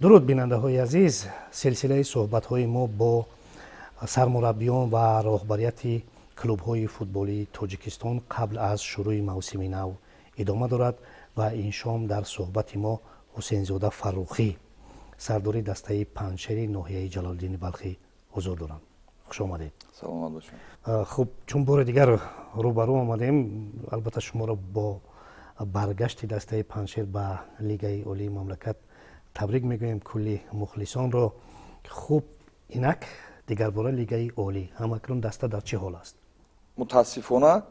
Дуруд, бинандаҳои азиз. Силсилаи суҳбатҳои мо бо сармураббиён ва роҳбарияти клубҳои футболии Тоҷикистон қабл аз шурӯи мавсими нав идома дорад ва ин шом дар суҳбати мо Ҳусейнзода Фаррухӣ, сардори дастаи Панҷшери ноҳияи Ҷалолиддини Балхӣ, ҳузур доранд. Хуш омадед. Саломат бошед. Хуб, чун бори дигар рӯбарӯ омадем, албатта шуморо бо баргашти дастаи Панҷшер ба Лигаи олии мамлакат табрик мегӯем, кулли мухлисонро. Хуб, инак дигарбора Лигаи олӣ, ҳамакнун даста дар чӣ ҳол аст? Мутаассифона,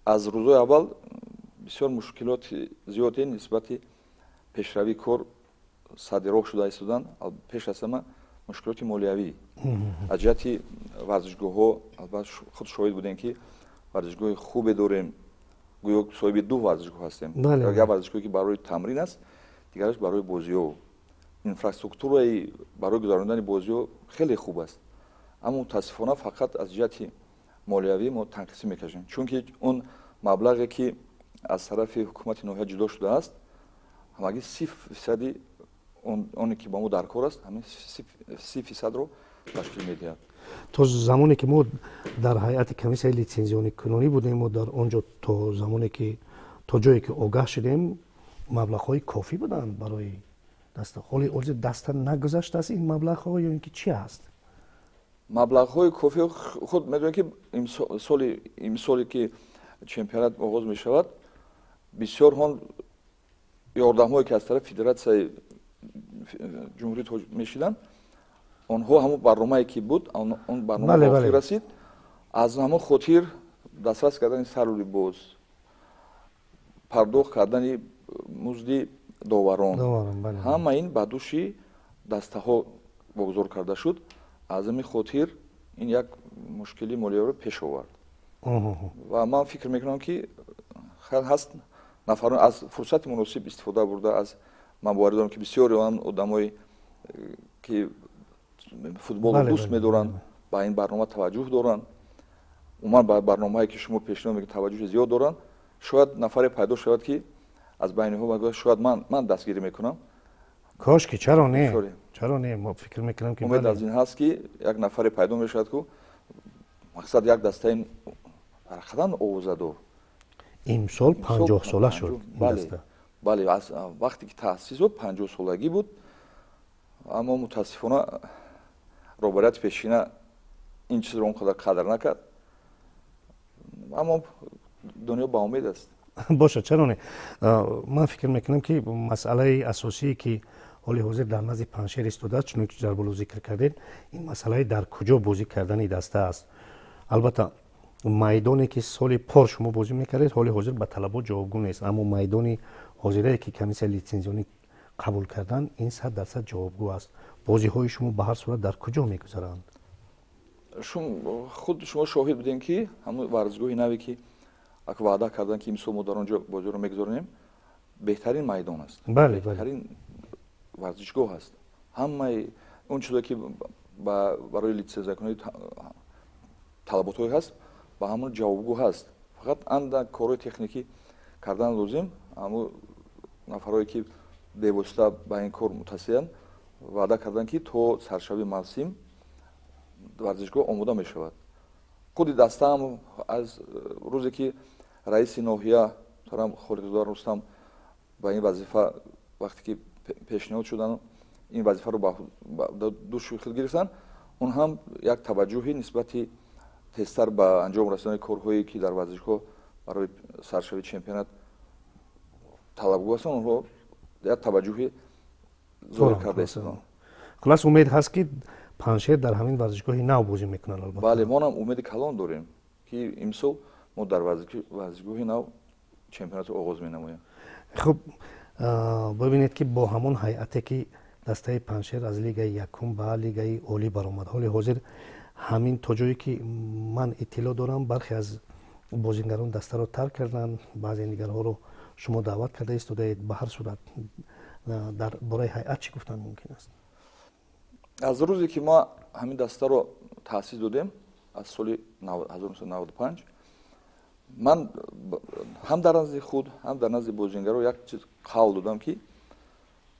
аз рӯзҳои аввал бисёр мушкилоти зиёде нисбати пешравии кор садди роҳ шуда истоданд. Пеш аз ҳама мушкилоти молиявӣ аз ҷиҳати варзишгоҳҳо. Албатта, худ шоҳид будем, ки варзишгоҳи хубе дорем, гӯё соҳиби ду варзишгоҳ ҳастем: як варзишгоҳе, ки барои тамрин аст, дигараш барои бозиҳо. Инфраструктураи барои гузарондани бозиҳо хеле хуб аст, аммо мутаассифона фақат аз ҷиҳати молиявӣ мо танқисӣ мекашем, чунки он маблағе, ки аз тарафи ҳукумати ноҳия ҷудо шудааст, ҳамагӣ 30 фисади оне, ки ба мо дар кор аст, ҳамин 30 фисадро ташкил медиҳад. То замоне ки мо дар ҳайати комиссияи литсензионикунонӣ будем, мо дар он ҷо то замоне ки то ҷое ки огаҳ шудем, маблағҳои кофӣ буданд барои даста. Ҳоли ҳозир даста нагузаштааст ин маблағҳо ё ин ки чӣ ҳаст? Маблағҳои кофӣ, худ медонед, ки соли имсоле, ки чемпионат оғоз мешавад, бисёр ҳон ёрдамҳое, ки аз тарафи федератсияи ҷумҳурии Тоҷик мешиданд, онҳо ҳамон барномае, ки буд, он барнома ба охир расид. Аз ҳамон хотир дастрас кардани сару либос, пардохт кардани музди доварон, ҳама ин ба дӯши дастаҳо вогузор карда шуд. Аз ҳамин хотир ин як мушкили молиявиро пеш овард ва ман фикр мекунам, ки хел ҳаст нафарон аз фурсати муносиб истифода бурда. Аз ман боварӣ дорам, ки бисёре он одамое, ки футболро дӯст медоранд, ба ин барнома таваҷҷӯҳ доранд, умуман ба барномае, ки шумо пешниҳод мекунед, таваҷҷӯҳи зиёд доранд. Шояд нафаре пайдо шавад, ки аз байни онҳо шояд ман дастгирӣ мекунам. Кош ки, чаро не, чаро не, мо фикр мекунам, ки умед аз ин ҳаст, ки як нафаре пайдо мешавад, ку мақсад як дастаи ҳақиқатан овозадор. Имсол 50-сола шуд. Бале, аз вақте ки таъсис ёфт, 50-солагӣ буд, аммо мутаассифона роҳбарияти пешина ин чизро он қадар қадр накард, аммо дунё ба умед аст. Бошад, чаро не. Ман фикр мекунам, ки масъалаи асосие, ки ҳоли ҳозир дар назди Панҷшер истодааст, чуноне ки дар боло зикр кардед, ин масъалаи дар куҷо бозӣ кардани даста аст. Албатта, майдоне, ки соли пор шумо бозӣ мекардед, ҳоли ҳозир ба талабот ҷавобгӯ нест, аммо майдони ҳозирае, ки комиссияи литсензионӣ қабул кардан, ин 100% ҷавобгӯ аст. Бозиҳои шумо ба ҳар сурат дар куҷо мегузаранд? Худ шумо шоҳид будем, ки ҳамун варзишгоҳи наве, ки ваъда карданд, ки имсол мо дар он ҷо бозиро мегузаронем, беҳтарин майдон аст, беҳтарин варзишгоҳ аст. Ҳамаи он чизе, ки барои литсензиякунӣ талаботҳое ҳаст, ба ҳамон ҷавобгӯ ҳаст. Фақат андак корҳои техникӣ кардан лозим. Ҳамун нафарое, ки бевосита ба ин кор мутасианд, ваъда карданд, ки то саршавии мавсим варзишгоҳ омода мешавад. Худи дастаам аз рӯзе, ки раиси ноҳия муҳтарам Холиқзода Рустам ба ин вазифа вақте ки пешниҳод шуданд, ин вазифаро ба дӯши худ гирифтанд, он ҳам як таваҷҷӯҳи нисбати тезтар ба анҷом расонидани корҳое, ки дар варзишгоҳ барои саршавии чемпионат талабгӯ ҳастанд, онҳо як таваҷҷӯҳи зоҳир карда истоданд. Хулас, умед ҳаст, ки Панҷшер дар ҳамин варзишгоҳи нав бозӣ мекунанд, албатта. Бале, мо ҳам умеди калон дорем, ки имсол мо дар варзишгоҳи нав чемпионатро оғоз менамоем. Хуб, бибинед, ки бо ҳамон ҳайате, ки дастаи Панҷшер аз лигаи якум ба лигаи олӣ баромад, ҳоли ҳозир ҳамин то ҷое ки ман иттилоъ дорам, бархе аз бозингарон дастаро тарк карданд, баъзе дигарҳоро шумо даъват карда истодаед. Ба ҳар сурат, дар бораи ҳайат чӣ гуфтан мумкин аст? Аз рӯзе, ки мо ҳамин дастаро таъсис додем, аз соли 1995, ман ҳам дар назди худ, ҳам дар назди бозингаро як чиз қавл додам, ки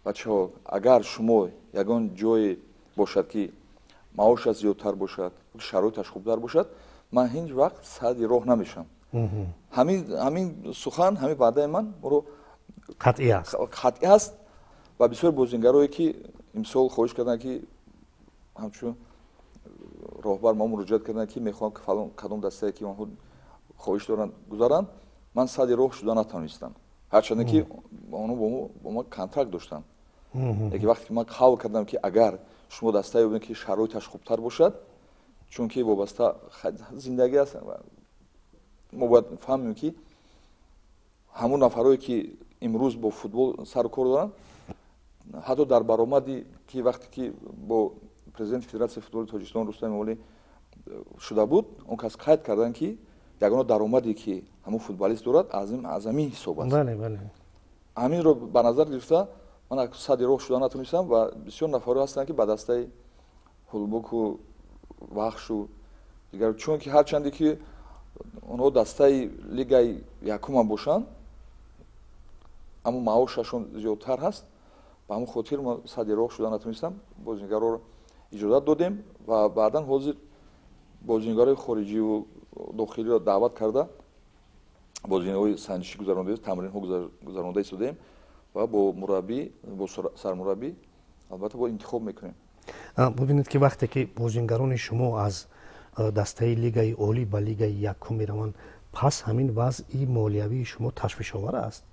Бачаҳо, агар шумо ягон ҷое бошад, ки маошаш зиёдтар бошад, шароиташ хубтар бошад, ман ҳеҷ вақт сади роҳ намешавам. Ҳамин сухан, ҳамин ваъдаи ман моро қатъӣ аст, қатъӣ аст. Ва бисёр бозингарое, ки имсол хоҳиш карданд, ки ҳамчун роҳбар мо муроҷиат карданд, ки мехоҳам, ки фалон кадом дастае, ки онҳо хоҳиш доранд, гузаранд, ман сади роҳ шуда натавонистам, ҳарчанде ки онҳо бо мо контракт доштанд. Лекин вақте ки ман қавл кардам, ки агар шумо дастае ёбед, ки шароиташ хубтар бошад, чунки вобаста зиндагӣ аст, мо бояд фаҳмем, ки ҳамон нафарое, ки имрӯз бо футбол сару кор доранд, ҳатто дар баромади, ки вақте ки бо президенти Федератсияи футболи Тоҷикистон Рустам Эмомалӣ шуда буд, он кас қайд карданд, ки ягона даромаде, ки ҳамон футболист дорад, аз ҳамин ҳисоб аст. Ҳаминро ба назар гирифта, ман сади роҳ шуда натонистам. Ва бисёр нафарҳо ҳастанд, ки ба дастаи Ҳулбуку, Вахшу дигар, чунки ҳарчанде ки онҳо дастаи лигаи якумам бошанд, аммо маошашон зиёдтар ҳаст. Ба ҳамон хотир мо сади роҳ шуда натонистам. Бозингарро иҷозат додем ва баъдан ҳозир бозингарои хориҷиву дохилиро даъват карда, бозиҳои санҷишӣ гузаронда, тамринҳо гузаронда истодаем ва бо мураббӣ, бо сармураббӣ албатта бо интихоб мекунем. Бубинед, ки вақте ки бозингарони шумо аз дастаи лигаи олӣ ба лигаи якум мераванд, пас ҳамин вазъи молиявии шумо ташвишовар аст?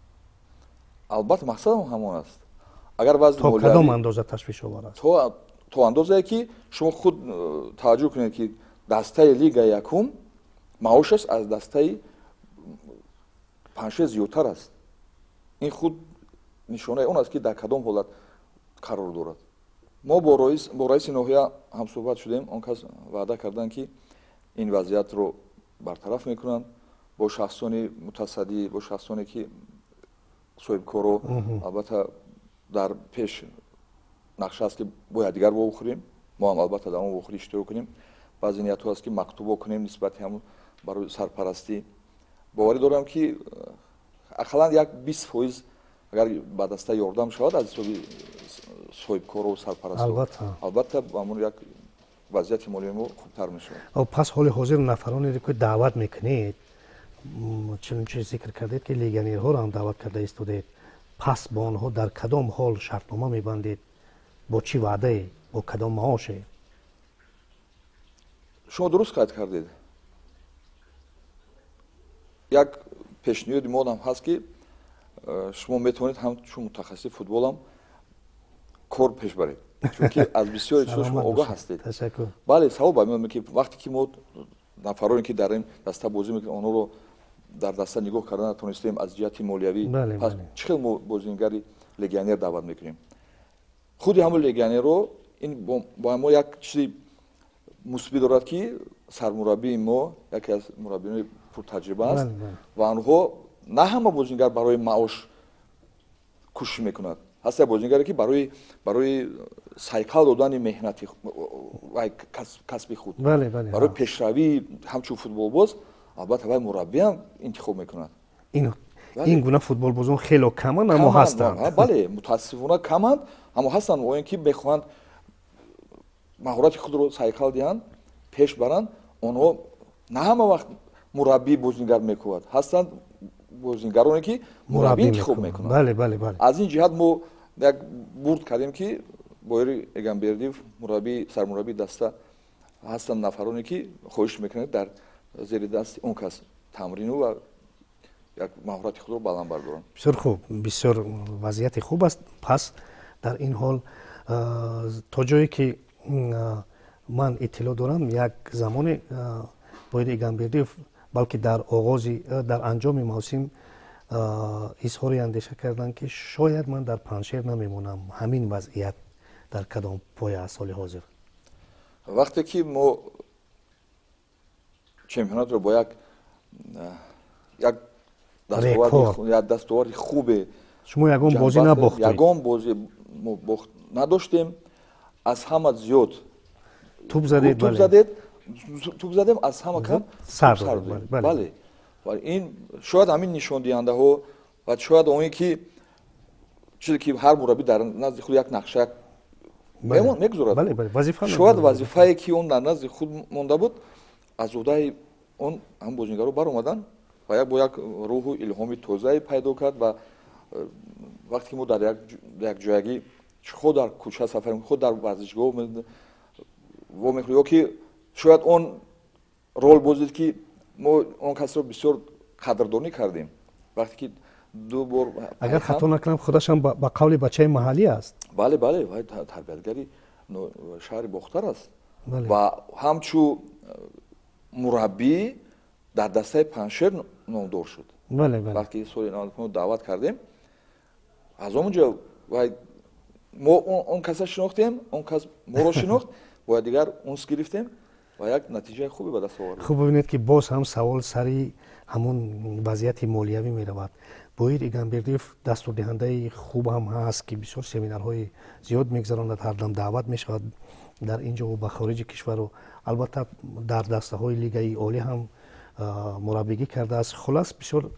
Албатта, мақсадам ҳамон аст. Агар вазъи то кадом андоза ташвишовар аст? То андозае, ки шумо худ таваҷҷӯҳ кунед, ки дастаи лигаи якум маошаш аз дастаи Панҷшер зиёдтар аст. Ин худ нишонаи он аст, ки дар кадом ҳолат қарор дорад. Мо бо раиси ноҳия ҳамсӯҳбат шудем. Он кас ваъда карданд, ки ин вазъиятро бартараф мекунанд бо шахсони мутасаддӣ, бо шахсоне, ки соҳибкоро. Албатта, дар пеш нақша аст, ки бояд дигар вохӯрем. Мо ҳам албатта дар он вохӯрӣ иштирок кунем. Баъзе ниятҳо аст, ки мактубо кунем нисбати ҳамон барои сарпарастӣ. Боварӣ дорам, ки ақаллан як 20% агар ба даста ёрдам шавад аз ҳисоби соҳибкору сарпарасту, албатта, ҳамон як вазъияти молии мо хубтар мешавад. Пас ҳоли ҳозир нафаронеро, ки даъват мекунед, чунончи зикр кардед, ки легионерҳоро ҳам даъват карда истодаед, пас бо онҳо дар кадом ҳол шартнома мебандед, бо чӣ ваъдае, бо кадом маоше? Шумо дуруст қайд кардед. Як пешниҳоди мо ҳам ҳаст, ки шумо метавонед ҳамчун мутахассиси футболам кор пеш баред, чунки аз бисёри чизо шумо огоҳ ҳастед. Бале, савол ба меояд, ки вақте ки мо нафароне, ки дар ин даста бозӣ мекунанд, онҳоро дар даста нигоҳ карда натонистем аз ҷиҳати молиявӣ, пас чӣ хел мо бозингари легионер даъват мекунем? Худи ҳамон легионерро ин бо мо як чизи мусбӣ дорад, ки сармураббии мо яке аз мураббиёни пуртаҷриба аст ва онҳо на ҳама бозингар барои маош кӯшиш мекунад. Ҳаст як бозингаре, ки барои сайқал додани меҳнати касби худ, барои пешравии ҳамчун футболбоз, албатта, вай мураббиам интихоб мекунад. Ин гуна футболбозон хело каманд, аммо ҳастанд. Бале, мутаассифона каманд, аммо ҳастанд оне, ки мехоҳанд маҳорати худро сайқал диҳанд, пеш баранд. Онҳо на ҳама вақт мураббӣ бозингар мекунад. Ҳастанд бозингароне, ки мураббӣ интихоб мекунанд. Аз ин ҷиҳат мо як бурд кардем, ки Боири Эгамбердиев мураббӣ, сармураббии даста ҳастанд. Нафароне, ки хоҳиш мекунанд, дар зери дасти он кас тамрину ва як маҳорати худро баланд бардоранд. Бисёр хуб, бисёр вазъияти хуб аст. Пас дар ин ҳол, то ҷое ки ман иттилоъ дорам, як замоне Боири Эгамбердиев, балки дар оғози, дар анҷоми мавсим изҳори андеша карданд, ки шояд ман дар Панҷшер намемонам. Ҳамин вазъият дар кадом поя аст соли ҳозир? Вақте ки мо чемпионатро бо як дастоварди хубе Шумо ягон бозӣ набохтед? Ягон бозӣ мо бохт надоштем. Аз ҳама зиёд туп задед. Туп задед, туп задем, аз ҳама кам сар. Бале, ва ин шояд ҳамин нишондиҳандаҳо ва шояд оне, ки Чизе ки ҳар мураббӣ дар назди худ як нақша мегузорад. Шояд вазифае ки он дар назди худ монда буд, аз уҳдаи он ҳам бозингаро баромаданд ва як бо як рӯҳу илҳоми тозае пайдо кард. Ва вақте ки мо дар якҷоягӣ худ дар кӯча сафар, худ дар варзишгоҳ вомехӯрем, ё ки шояд он рол бозид ки мо он касро бисёр қадрдонӣ кардем. Вақте ки ду бор, агар хато накунам, худашам ба қавли бачаи маҳаллӣ аст. Бале, бале, вай тарбиятгари шаҳри Бохтар аст ва ҳамчу мураббӣ дар дастаи Панҷшер номдор шуд. Вақте соли 99 даъват кардем, аз он ҷо вай мо он каса шинохтем, он кас моро шинохт, бояд дигар унс гирифтем ва як натиҷаи хубе ба даст овардем. Хуб, бибинед ки боз ҳам савол сари ҳамон вазъияти молиявӣ меравад. Боир Игамбердиев дастурдиҳандаи хуб ҳам ҳаст, ки бисёр семинарҳои зиёд мегузаронад, ҳардам даъват мешавад дар ин ҷо ба хориҷи кишвару албатта дар дастаҳои лигаи олӣ ҳам мураббигӣ кардааст. Хулас, бисёр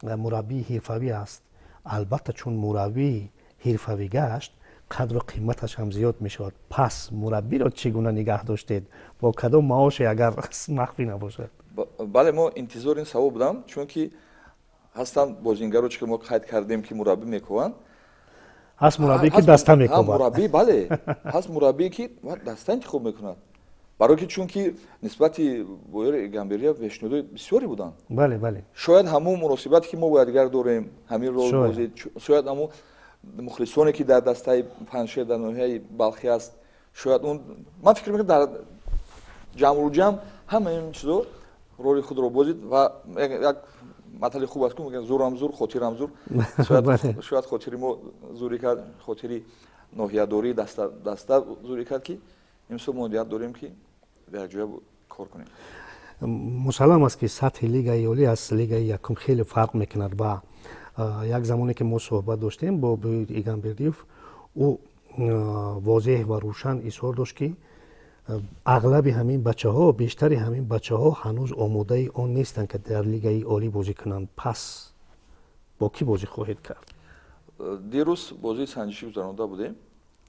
мураббии ҳирфавӣ аст. Албатта, чун мураббии ҳирфавӣ гашт, қадру қиматаш ҳам зиёд мешавад. Пас мураббиро чӣ гуна нигаҳ доштед, бо кадом маоше, агар махфӣ набошад? Бале, мо интизори ин савол будам, чунки ҳастанд бозингаро, ки мо қайд кардем, ки мураббӣ мекӯванд. Ҳаст мураббӣ, ки даста мекӯбад. Мураббӣ, бале, ҳаст мураббие, ки даста интихоб мекунад, барои ки чунки нисбати Боир Эгамбердиев пешниҳодои бисёре буданд. Бале, бале. Шояд ҳамун муносибате, ки мо бо якдигар дорем, ҳамин рол бозид. Шояд ҳамун мухлисоне, ки дар дастаи Панҷшер дар ноҳияи Балхӣ аст, шояд он, ман фикр мекунам, дар ҷамъурӯ ҷамъ ҳама ин чизо роли худро бозид. Ва як матали хуб аст, ки мегӯянд: зурам зур, хотирам зур. Шояд хотири мо зурӣ кард, хотири ноҳиядории даста зурӣ кард, ки имсол мо ният дорем, ки якҷоя кор кунем. Мусаллам аст, ки сатҳи лигаи олӣ аз лигаи якум хеле фарқ мекунад. Ва як замоне ки мо суҳбат доштем бо Боир Игамбердиев, ӯ возеҳ ва рӯшан изҳор дошт, ки ағлаби ҳамин бачаҳо, бештари ҳамин бачаҳо ҳанӯз омодаи он нестанд, ки дар лигаи олӣ бозӣ кунанд. Пас бо кӣ бозӣ хоҳед кард? Дирӯз бозии санҷишӣ гузаронда будем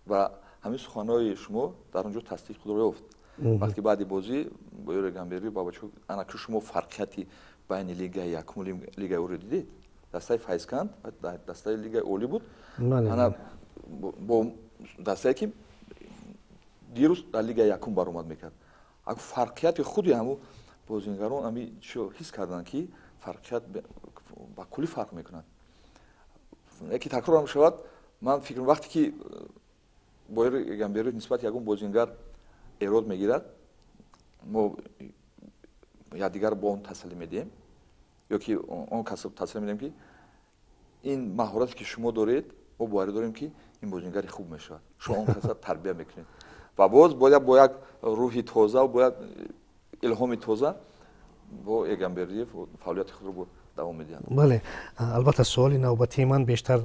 ва ҳамин суханҳои шумо дар он ҷо тасдиқ худро ёфт. Вақте баъди бозӣ Боир Эгамбердиев ба бачаҳо: ана ки шумо фарқияти байни лигаи якуму лигаи олиро дидед. Дастаи Файзканд дастаи лигаи олӣ буд, ана бо дастае, ки дирӯз дар лигаи якум баромад мекард. Фарқияти худи ҳамун бозингарон ами чио ҳис карданд, ки фарқият ба куллӣ фарқ мекунад. Яке такрорам шавад, ман фикр, вақте ки Боир Эгамбердиев нисбати ягон бозингар эрод мегирад, мо якдигар бо он тасаллӣ медиҳем ё ки он кас тасаллӣ медиҳем, ки ин маҳорате, ки шумо доред, мо боварӣ дорем, ки ин бозингари хуб мешавад, шумо он каса тарбия мекунед. Ва боз бояд бо як рӯҳи тоза, бо як илҳоми тоза бо Эгамбердиев фаъолияти худро давом медиҳанд. Бале, албатта, суоли навбатии ман бештар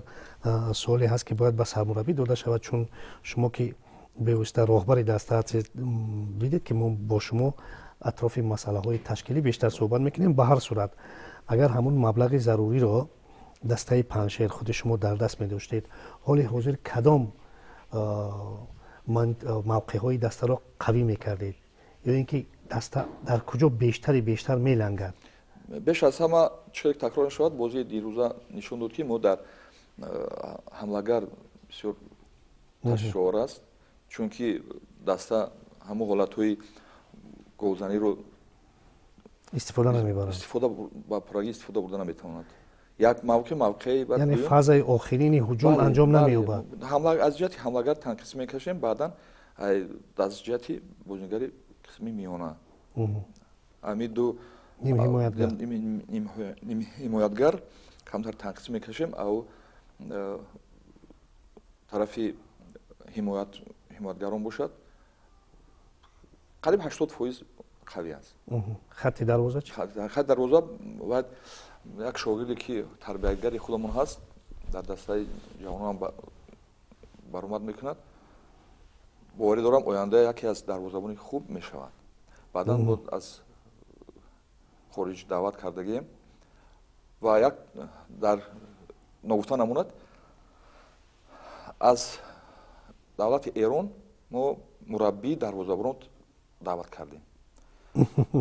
суоле ҳаст, ки бояд ба сармураббӣ дода шавад, чун шумо ки бевосита роҳбари даста ҳастед. Дидед, ки мо бо шумо атрофи масъалаҳои ташкилӣ бештар суҳбат мекунем. Ба ҳар сурат, агар ҳамун маблағи заруриро дастаи Панҷшер худи шумо дар даст медоштед, ҳоли ҳозир кадом мавқеъҳои дастаро қавӣ мекардед ё ин ки даста дар куҷо бештари бештар мелангад? Беш аз ҳама, чӣ такрор нашавад, бозии дирӯза нишон дод, ки мо дар ҳамлагар бисёр ташвишовар аст, чунки даста ҳамон ҳолатҳои голзаниро истифода намебарад. Истифода ба пуррагӣ истифода бурда наметавонад. Як мавқеъ, мавқеи Яъне фазаи охирини ҳуҷум анҷом намеёбад. Аз ҷиҳати ҳамлагар танқис мекашем, баъдан аз ҷиҳати бозингари қисми миёна, ами ду нимҳимоятгар камтар танқис мекашем. Ав тарафи ҳимоятгарон бошад, қариб 80% қавӣ аст. Хатти дарвоза чи? Хатти дарвоза бояд як шогирде, ки тарбиятгари худамон ҳаст, дар дастаи ҷавонон баромад мекунад. Боварӣ дорам, оянда яке аз дарвозабони хуб мешавад. Баъдан боз аз хориҷ даъват кардагием. Ва як дар ногуфта намонад. Аз давлати Эрон мо мураббии дарвозабонон даъват кардем.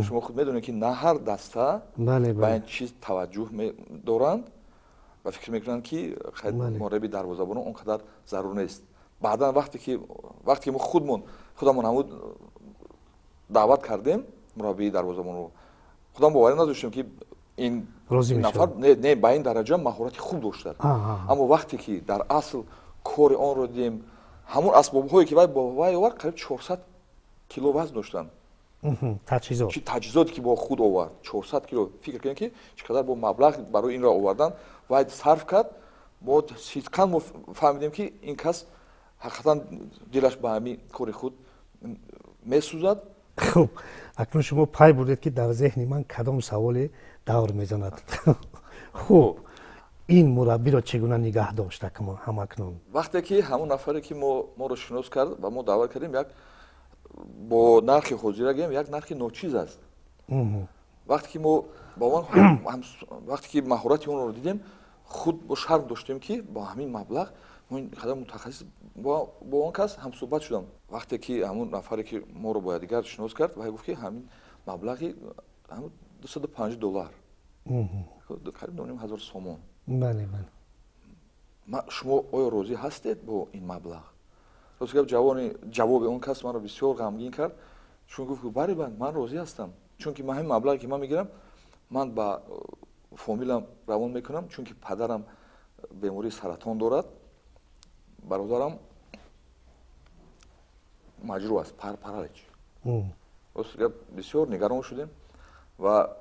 Шумо худ медонед, ки на ҳар даста ба ин чиз таваҷҷӯҳ доранд ва фикр мекунанд, ки мураббии дарвозабонон он қадар зарур нест. Баъдан вақте ки мо худамон ҳамун даъват кардем мураббии дарвозабонро, худам боварӣ надоштем, ки ин нафар не ба ин дараҷа маҳорати хуб доштад. Аммо вақте ки дар асл кори онро дидем, ҳамун асбобҳое ки вай бо вай овард, қариб 400 кило вазн доштанд. Таҷҳизоте ки бо худ овард 400 кило. Фикр кунед, ки чӣ қадар бо маблағ барои инро овардан вай сарф кард. Мо сидқан мо фаҳмидем, ки ин кас ҳақиқатан дилаш ба ҳамин кори худ месӯзад. Хуб, акнун шумо пай бурдед, ки дар зеҳни ман кадом саволе давр мезанад. Хуб, ин мураббиро чӣ гуна нигаҳ дошт ҳамакнун? Вақте ки ҳамон нафаре ки моро шинос кард ва мо даъват кардем, як бо нархи ҳозира гӯем, як нархи ночиз аст. Вақте ки мо бо он вақте ки маҳорати онро дидем, худ бо шарм доштем, ки бо ҳамин маблағ мо ин қадар мутахассис бо он кас ҳамсӯҳбат шудам. Вақте ки ҳамон нафаре ки моро бо якдигар шинос кард, вай гуфт, ки ҳамин маблағи $250, қариб 2500 сомон. Бале. Шумо оё розӣ ҳастед бо ин маблағ? Рост гап, ҷавоби он кас маро бисёр ғамгин кард, чун гуфт, бале, ман розӣ ҳастам, чунки ман ҳамин маблағе ки ман мегирам, ман ба фомилам равон мекунам, чунки падарам бемории саратон дорад, бародарам маҷрӯҳ аст, паралич. Рост гап, бисёр нигарон шудем ва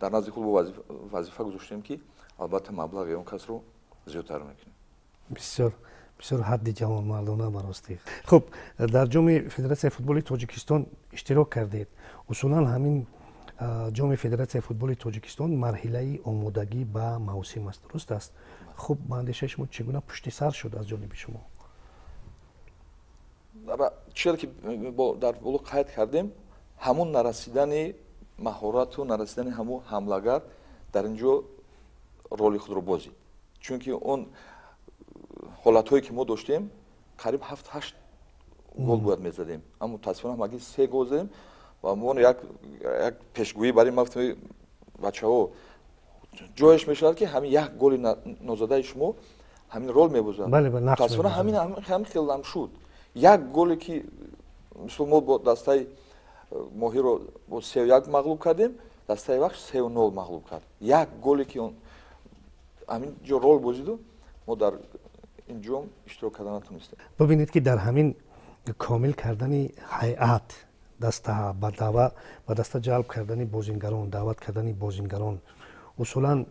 дар назди худ вазифа гузоштем, ки албатта маблағи он касро зиёдтар мекунем. Бисёр бисёр ҳадди ҷавонмардона баростӣ. Хуб, дар ҷоми Федератсияи футболи Тоҷикистон иштирок кардед. Усулан ҳамин ҷоми Федератсияи футболи Тоҷикистон марҳилаи омодагӣ ба мавсим аст, дуруст аст? Хуб, ба андешаи шумо чӣ гуна пушти сар шуд аз ҷониби шумо? Чизе ки дар боло қайд кардем, ҳамун нарасидани маҳорату нарасидани ҳамун ҳамлагар дар ин ҷо роли худро бозид, чунки он ҳолатҳое ки мо доштем, қариб 7-8 гол бояд мезадем, аммо мутаассифона ҳамагӣ 3 гол задем. Ва мо як пешгӯӣ барои ма гуфтем, бачаҳо, ҷояш мешавад, ки ҳамин як голи нозадаи шумо ҳамин рол мебозад. Мутаассифона ҳамин хел ҳам шуд. Як голе ки мисол мо бо дастаи Моҳиро бо 3-1 мағлуб кардем, дастаи Вахш 3-0 мағлуб кард. Як голе ки ҳамин ҷо рол бозиду, мо дар ин ҷом иштирок карда натонистем. Бибинед, ки дар ҳамин комил кардани ҳайат даста, ба даста ҷалб кардани бозингарон, даъват кардани бозингарон, усулан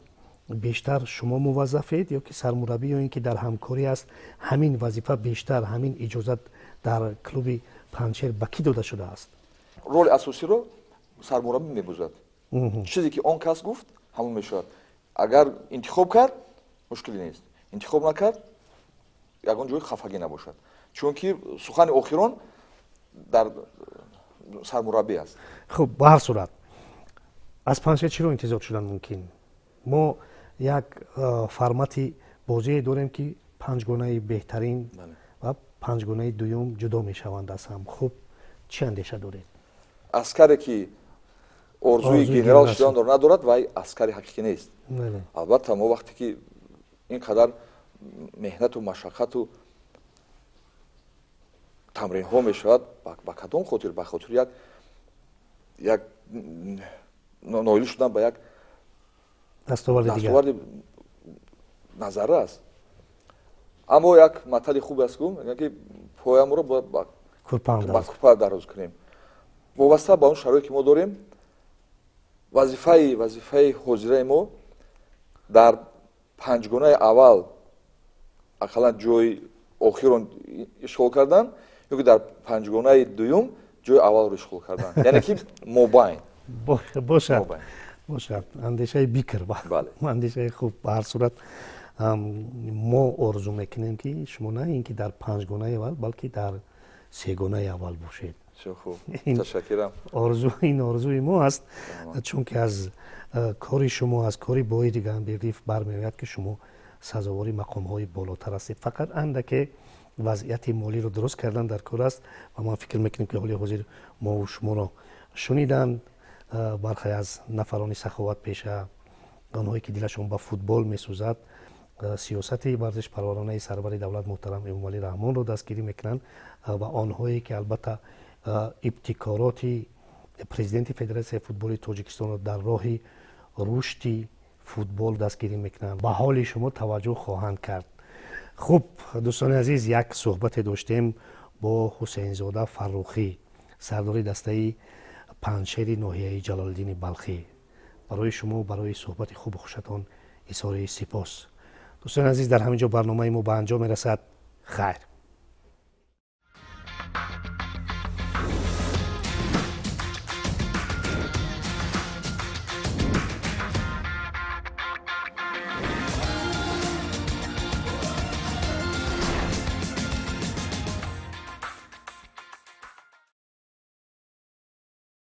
бештар шумо муваззафед ё ки сармураббӣ, ё ин ки дар ҳамкорӣ аст ҳамин вазифа, бештар ҳамин иҷозат дар клуби Панҷшер ба кӣ дода шудааст? Роли асосиро сармураббӣ мебозад. Чизе ки он кас гуфт, ҳамон мешавад. Агар интихоб кард, мушкиле нест, интихоб накард, ягон ҷои хафагӣ набошад, чунки сухани охирон дар сармураббӣ аст. Хуб, ба ҳар сурат аз Панҷшер чиро интизор шудан мумкин? Мо як формати бозие дорем, ки панҷгонаи беҳтарин ва панҷгонаи дуюм ҷудо мешаванд аз ҳам. Хуб, чӣ андеша доред? Аскаре ки орзуи генерал шуданро надорад, вай аскари ҳақиқӣ нест. Албатта, мо вақте ки ин қадар меҳнату машаққату тамринҳо мешавад, ба кадом хотир? Ба хотири як ноил шудан ба як дастоварди назарра аст. Аммо як матали хуб аст, мегӯянд, ки поямро бояд ба кӯрпа дароз кунем. Вобаста ба он шароите ки мо дорем, вазифаи ҳозираи мо дар панҷгонаи аввал ақаллан ҷои охирро ишғол кардан ё ки дар панҷгонаи дуюм ҷои аввалро ишғол кардан, яъне ки мобайн. Бошад, бошад, андешаи бикр, андешаи хуб. Ба ҳар сурат мо орзу мекунем, ки шумо на ин ки дар панҷгонаи аввал, балки дар сегонаи аввал бошед. Ташаккурам. Ин орзуи мо аст, чунки аз кори шумо, аз кори Боири Ганбердиев бармеояд, ки шумо Сазовори мақомҳои болотар ҳастед. Фақат андаке вазъияти молиро дуруст кардан дар кор аст ва ман фикр мекунем, ки ҳоли ҳозир мову шуморо шуниданд бархе аз нафарони саховатпеша, онҳое ки дилашон ба футбол месӯзад, сиёсати варзишпарваронаи сарвари давлат муҳтарам Эмомалӣ Раҳмонро дастгирӣ мекунанд ва онҳое ки албатта ибтикороти президенти Федератсияи футболи Тоҷикистонро дар роҳи рушди футбол дастгирӣ мекунанд, ба ҳоли шумо таваҷҷӯҳ хоҳанд кард. Хуб, дӯстони азиз, як суҳбате доштем бо Ҳусейнзода Фаррухӣ, сардори дастаи Панҷшери ноҳияи Ҷалолиддини Балхӣ. Барои шумо барои суҳбати хубу хушатон изҳори сипос. Дӯстони азиз, дар ҳамин ҷо барномаи мо ба анҷом мерасад. Хайр.